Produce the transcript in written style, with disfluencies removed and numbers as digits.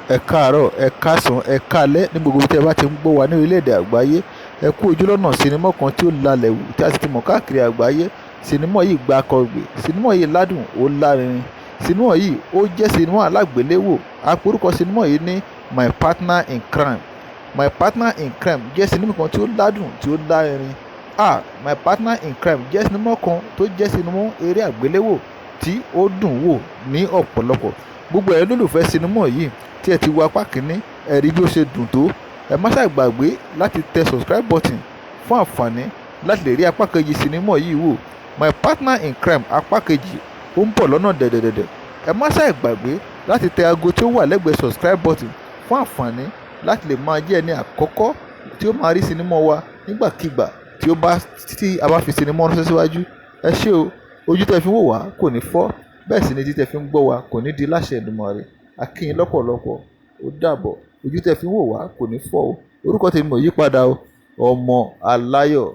Ẹ káàárọ̀, ẹ káàsán, ẹ káalẹ́ ní gbogbo ibi tí ẹ bá ti ń gbọ́ wa ní orílẹ̀-èdè àgbáyé. Ẹ kú ojúlọ́nà sinimá kan tí ó lalẹ̀ wù tí a sì ti mọ̀ káàkiri àgbáyé. Sinimá yìí gbákọ̀gbè, sinimá yìí ládùn, ó lárinrin. Sinimá yìí ó jẹ́ sinimá alágbéléwò. A pe orúkọ sinimá yìí ní My Partner in Crime. My Partner in Crime jẹ́ sinimá kan tí ó ládùn, tí ó lárinrin. Ah! My Partner in Crime jẹ́ sinimá kan tó jẹ́ sinimá eré àgbéléwò tí ó dùn wò ní ọ̀pọ̀lọpọ̀. Gbogbo ẹ̀yin olólùfẹ́ sinimá yìí tí ẹ ti wo apá kìíní, ẹ rí bí ó ṣe dùn tó. Ẹ má ṣe gbàgbé láti tẹ subscribe button fún àǹfààní láti lè rí apá kejì sinimá yìí wò. My Partner in Crime apá kejì ó ń bọ̀ lọ́nà dẹ̀dẹ̀dẹ̀dẹ̀. Ẹ má ṣe gbàgbé láti tẹ ago tí ó wà lẹ́gbẹ̀ẹ́ subscribe button fún àǹfààní láti lè máa jẹ́ ẹni àkọ́kọ́ tí ó máa rí sinimá wa nígbàkigbà tí ó bá tí a bá fi sinimá ránṣẹ́ síwájú. Ẹ ṣé o, ojú tí ẹ fi ń wò wá kò ní fọ́, bẹ́ẹ̀ sì ni etí tí ẹ fi ń gbọ́ wa kò ní di láṣẹ Èdùmàrè. A kí yín lọ́pọ̀lọpọ̀, ó dàbọ̀. Ojú tí ẹ fi ń wò wá kò ní fọ́ o. Orúkọ tèmi ò yípadà o. Ọmọ Aláyọ̀.